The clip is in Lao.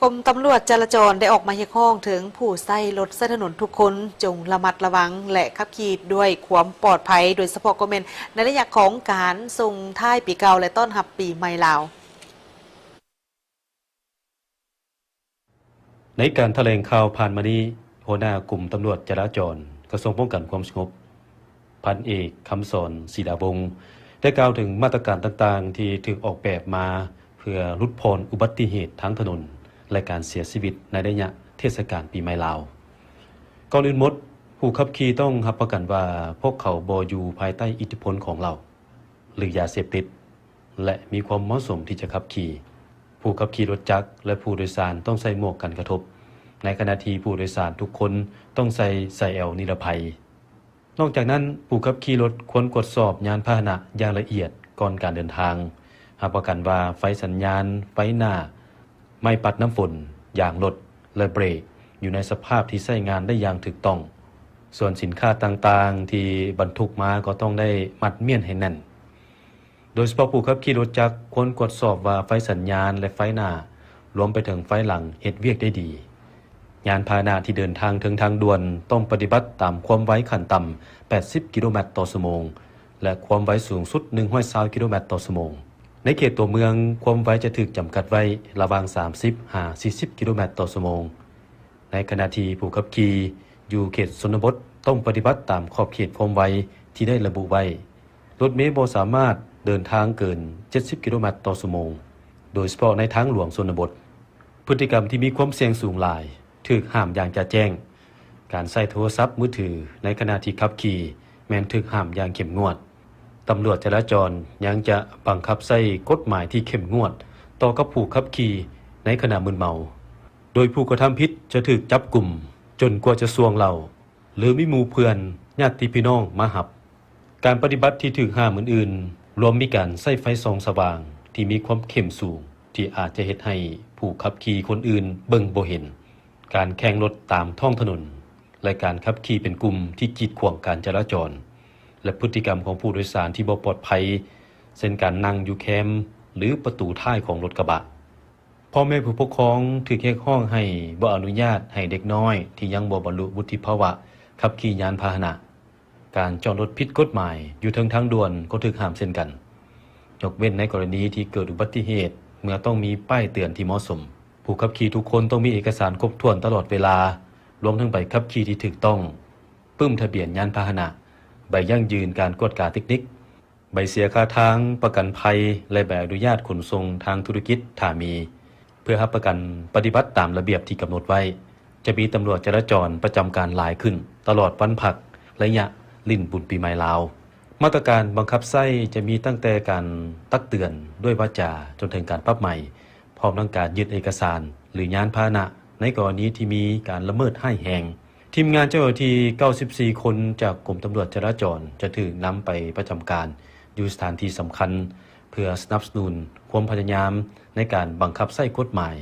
ກົມຕຳຫຼວດຈະລາຈອນໄດ້ອອກມາຮຽກຮ້ອງເຖິງຜູ້ໃຊ້ລົດໃຊ້ຖະໜົນທຸກຄົນ ຈົ່ງລະມັດລະວັງ ແລະ ຂັບຂີ່ດ້ວຍຄວາມປອດໄພ, ໂດຍສະເພາະກໍແມ່ນໃນໄລຍະຂອງການສົ່ງທ້າຍປີເກົ່າ ແລະ ຕ້ອນຮັບປີໃໝ່ລາວ. ໃນການຖະແຫຼງຂ່າວຜ່ານມານີ້, ຫົວໜ້າກົມຕຳຫຼວດຈະລາຈອນ ກະຊວງປ້ອງກັນຄວາມສະຫງົບ ພັນເອກ ຄຳສອນ ສີດາວົງ ໄດ້ກ່າວເຖິງມາດຕະການຕ່າງໆ ທີ່ຖືກອອກແບບມາເພື່ອຫຼຸດຜ່ອນອຸບັດຕິເຫດທາງຖະໜົນ ແລະ ການເສຍຊີວິດໃນໄລຍະເທດສະການປີໃໝ່ລາວ. ກ່ອນອື່ນໝົດ, ຜູ້ຂັບຂີ່ຕ້ອງຮັບປະກັນວ່າພວກເຂົາບໍ່ຢູ່ພາຍໃຕ້ອິດທິພົນຂອງເຫຼົ້າ ຫຼື ຢາເສບຕິດ ແລະ ມີຄວາມເໝາະສົມທີ່ຈະຂັບຂີ່. ຜູ້ຂັບຂີ່ລົດຈັກ ແລະ ຜູ້ໂດຍສານຕ້ອງໃສ່ໝວກກັນກະທົບ, ໃນຂະນະທີ່ຜູ້ໂດຍສານທຸກຄົນຕ້ອງໃສ່ສາຍແອວນິລະໄພ. ນອກຈາກນັ້ນ, ຜູ້ຂັບຂີ່ລົດຄວນກວດສອບຍານພາຫະນະຢ່າງລະອຽດກ່ອນການເດີນທາງ, ຮັບປະກັນວ່າໄຟສັນຍານ, ໄຟໜ້າ, ໄມ້ປັດນ້ຳຝົນ, ຢາງລົດ ແລະ ເບຣກ ຢູ່ໃນສະພາບທີ່ໃຊ້ງານໄດ້ຢ່າງຖືກຕ້ອງ. ສ່ວນສິນຄ້າຕ່າງໆທີ່ບັນທຸກມາກໍຕ້ອງໄດ້ມັດມ້ຽນໃຫ້ແໜ້ນ. ໂດຍສະເພາະຜູ້ຂັບຂີ່ລົດຈັກຄວນກວດສອບວ່າໄຟສັນຍານ ແລະ ໄຟໜ້າ, ລວມໄປເຖິງໄຟຫຼັງເຮັດວຽກໄດ້ດີ. ຍານພາຫະນະທີ່ເດີນທາງເທິງທາງດ່ວນຕ້ອງປະຕິບັດຕາມຄວາມໄວຂັ້ນຕ່ຳແປດສິບກິໂລແມັດຕໍ່ຊົ່ວໂມງ ແລະ ຄວາມໄວສູງສຸດໜຶ່ງຮ້ອຍຊາວກິໂລແມັດຕໍ່ຊົ່ວໂມງ. ໃນເຂດຕົວເມືອງ, ຄວາມໄວຈະຖືກຈຳກັດໄວ້ລະຫວ່າງສາມສິບຫາສີ່ສິບກິໂລແມັດຕໍ່ຊົ່ວໂມງ. ໃນຂະນະທີ່ຜູ້ຂັບຂີ່ຢູ່ເຂດຊົນນະບົດຕ້ອງປະຕິບັດຕາມຂອບເຂດຄວາມໄວທີ່ໄດ້ລະບຸໄວ້. ລົດເມບໍ່ສາມາດເດີນທາງເກີນເຈັດສິບກິໂລແມັດຕໍ່ຊົ່ວໂມງ, ໂດຍສະເພາະໃນທາງຫຼວງຊົນນະບົດ. ພຶດຕິກຳທີ່ມີຄວາມສ່ຽງສູງຫຼາຍຖືກຫ້າມຢ່າງຈະແຈ້ງ. ການໃຊ້ໂທລະສັບມືຖືໃນຂະນະທີ່ຂັບຂີ່ແມ່ນຖືກຫ້າມຢ່າງເຂັ້ມງວດ. ຕຳຫຼວດຈະລາຈອນຍັງຈະບັງຄັບໃຊ້ກົດໝາຍທີ່ເຂັ້ມງວດຕໍ່ກັບຜູ້ຂັບຂີ່ໃນຂະນະມຶນເມົາ, ໂດຍຜູ້ກະທຳຜິດຈະຖືກຈັບກຸມຈົນກວ່າຈະສ່ວງເຫຼົ້າ ຫຼື ມີໝູ່ເພື່ອນ, ຍາດຕິພີ່ນ້ອງມາຮັບ. ການປະຕິບັດທີ່ຖືກຫ້າມອື່ນໆ ລວມມີການໃຊ້ໄຟສ່ອງສະຫວ່າງທີ່ມີຄວາມເຂັ້ມສູງ ທີ່ອາດຈະເຮັດໃຫ້ຜູ້ຂັບຂີ່ຄົນອື່ນເບິ່ງບໍ່ເຫັນ, ການແຂ່ງລົດຕາມທ້ອງຖະໜົນ ແລະ ການຂັບຂີ່ເປັນກຸ່ມທີ່ກີດຂວາງການຈະລາຈອນ ແລະ ພຶດຕິກຳຂອງຜູ້ໂດຍສານທີ່ບໍ່ປອດໄພ, ເຊັ່ນ ການນັ່ງຢູ່ແຄມ ຫຼື ປະຕູທ້າຍຂອງລົດກະບະ. ພໍ່ແມ່ຜູ້ປົກຄອງຖືກຮຽກຮ້ອງໃຫ້ບໍ່ອະນຸຍາດໃຫ້ເດັກນ້ອຍທີ່ຍັງບໍ່ບັນລຸວຸດທິພາວະຂັບຂີ່ຍານພາຫະນະ. ການຈອດລົດຜິດກົດໝາຍຢູ່ເທິງທາງດ່ວນກໍຖືກຫ້າມເຊັ່ນກັນ, ຍົກເວັ້ນໃນກໍລະນີທີ່ເກີດອຸບັດຕິເຫດ ເມື່ອຕ້ອງມີປ້າຍເຕືອນທີ່ເໝາະສົມ. ຜູ້ຂັບຂີ່ທຸກຄົນຕ້ອງມີເອກະສານຄົບຖ້ວນຕະຫຼອດເວລາ, ລວມທັງໃບຂັບຂີ່ທີ່ຖືກຕ້ອງ, ປຶ້ມທະບຽນຍານພາຫະນະ, ໃບຢັ້ງຢືນການກວດກາເຕັກນິກ, ໃບເສຍຄ່າທາງ, ປະກັນໄພ ແລະ ໃບອະນຸຍາດຂົນສົ່ງທາງທຸລະກິດ ຖ້າມີ, ເພື່ອຮັບປະກັນປະຕິບັດຕາມລະບຽບທີ່ກຳນົດໄວ້. ຈະມີຕຳຫຼວດຈະລາຈອນປະຈຳການຫຼາຍຂຶ້ນຕະຫຼອດວັນພັກ ໄລຍະຫຼິ້ນບຸນປີໃໝ່ລາວ. ມາດຕະການບັງຄັບໃຊ້ຈະມີຕັ້ງແຕ່ການຕັກເຕືອນດ້ວຍວາຈາ ຈົນເຖິງການປັບໃໝ, ພ້ອມທັງການຍຶດເອກະສານ ຫຼື ຍານພາຫະນະ ໃນກໍລະນີທີ່ມີການລະເມີດຮ້າຍແຮງ. ທີມງານເຈົ້າໜ້າທີ່ເກົ້າສິບສີ່ຄົນຈາກກົມຕຳຫຼວດຈະລາຈອນ ຈະຖືກນຳໄປປະຈຳການຢູ່ສະຖານທີ່ສຳຄັນ ເພື່ອສະໜັບສະໜູນຄວາມພະຍາຍາມໃນການບັງຄັບໃຊ້ກົດໝາຍ